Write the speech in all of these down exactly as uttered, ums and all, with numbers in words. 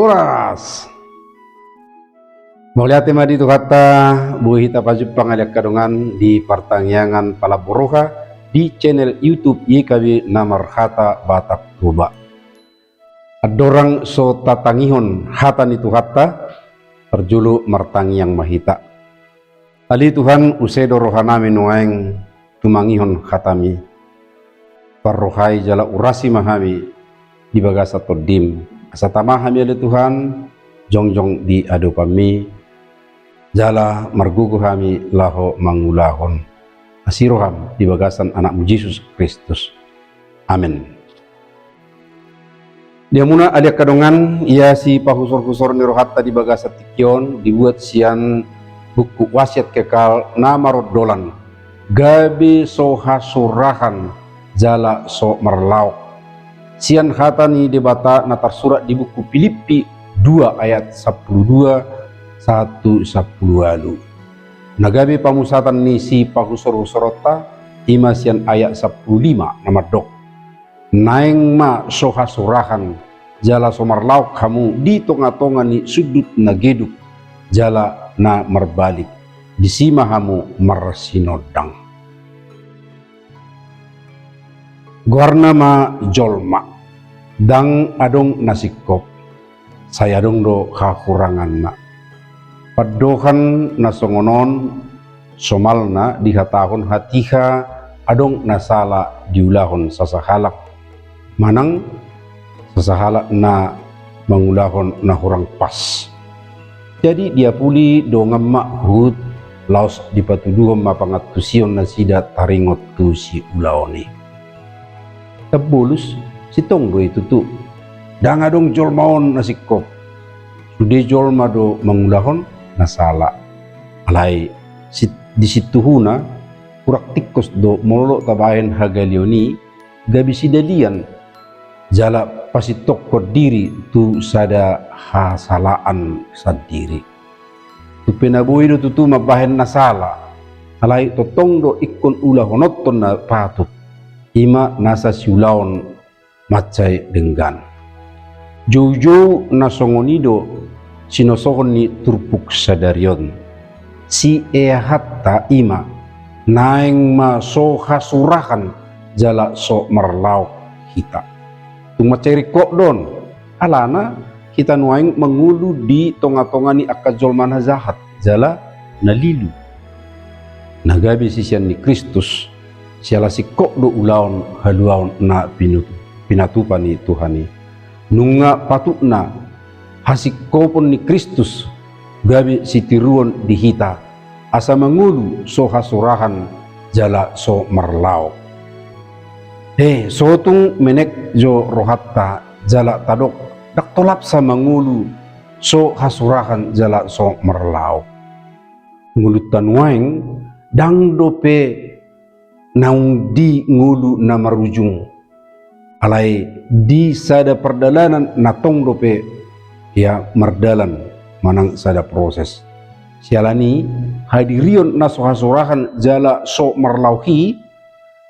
Horas. Mauliate ma di Tuhanta, boi hita pajumpang ale angka dongan di partangiangan Palambok Roha di channel YouTube Y K B na marhata Batak Toba. Andorang so tatangihon hata ni Tuhanta, parjolo martangiang ma hita. Ale Tuhan, use do rohanami nuaeng tumangihon hataMi. Parrohai jala urasi ma hami di bagasan TondiM. Asa tama hami ale Tuhan, jongjong di adopanMi, jala margogo hami laho mangulahon asi rohaM di bagasan AnakMu Jesus Kristus. Amen. Di hamuna ale angka dongan, ia sipahusor-husor ni rohanta di bagasan tingki on, dibuat sian buku Wasiat Kekal na marondolan, gabe so hasurahan jala so marlaok. Sian hata ni Debata na tarsurat di buku Pilippi dua ayat sampulu dua sahat tu sampulu ualu. Na gabe pamusatan ni sipahusor-husoronta, i ma sian ayat sampulu lima na mandok. Naeng ma so hasurahan, jala so marlaok hamu di tonga-tonga ni sundut na geduk, jala na marbalik, disi ma hamu marsinondang. Goarna ma jolma, ndang adong na singkop, sai adong do hahuranganna. Pandohan na songon on somalna dihatahon hatiha adong na sala diulahon sasahalak, manang sasahalak na mangulahon na hurang pas. Jadi diapuli dongan ma huhut laos dipatuduhon ma pangantusion nasida taringot tu siulaon i. Tabolus, sintong do i tutu. Ndang adong jolma on na singkop. Sude jolma do mangulahon na sala. Alai sit-, di situhuna, hurang tingkos do molo tabahen hagaleon i gabe sidalian jala pasintongkon diri tu sada hasalaan sandiri. Tung pe na boi do tutu mambahen na sala, alai tongtong do ingkon ulahononton na patut, i ma nasa siulaon mansai denggan. Joujou na songon i do sinosohon ni turpuk sadari on. Sieahatta i ma, naeng ma so hasurahan jala so marlaok hita. Tung mansai ringkot do on, alana hita nuaeng mangolu di tonga-tonga ni angka jolma na jahat jala na lilu. Na gabe sisean ni Kristus, siala singkop do ulaon haluaon na pinutu-, pinatupa ni Tuhan i. Nunga patutna hasingkopon ni Kristus gabe sitiruon di hita, asa mangolu so hasurahan jala so marlaok. Eh, so tung menek jo rohanta jala tadok, ndang tolapsa mangolu so hasurahan jala so marlaok. Ngolunta nuaeng ndang dope naung di ngolu na marujung. Alai di sada pardalanan na tong dope ia mardalan manang sada proses. Siala ni hadirion na so hasurahan jala so marlaok i,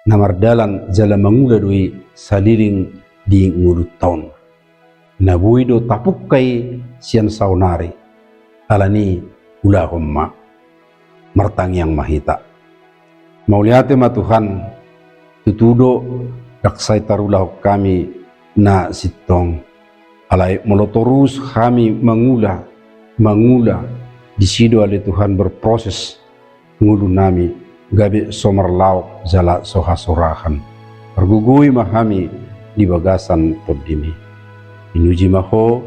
na mardalan jala mangula do i saleleng di ngolunta on. Na boi do tapungka i sian saonari. Alani ulahon ma. Martangiang ma hita. Mauliate ma Tuhan, tutu do ndang sai tarulahon hami na sintong. Alai molo torus hami mangula, mangula, disi do ale Tuhan berproses ngolunami, gabe so marlaok jala so hasurahan. Pargogoi ma hami di bagasan TondiMi. Pinuji ma Ho,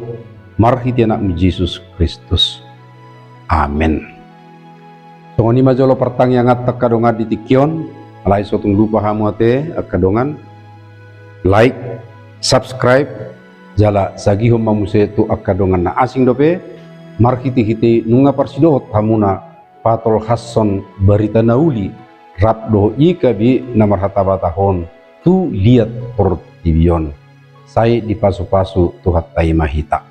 marhite AnakMu Jesus Kristus. Amen. Songon i ma jolo partangianganta angka dongan di tingki on, alai so tung lupa hamu ate angka dongan, like, subscribe, jala sagihon ma muse tu angka dongan na asing dope, marhitehite nunga parsidohot hamuna patolhashon barita na uli, rap dohot Y K B na marhata Batak on, tu liat portibi on. Sai dipasupasu Tuhanta i ma hita.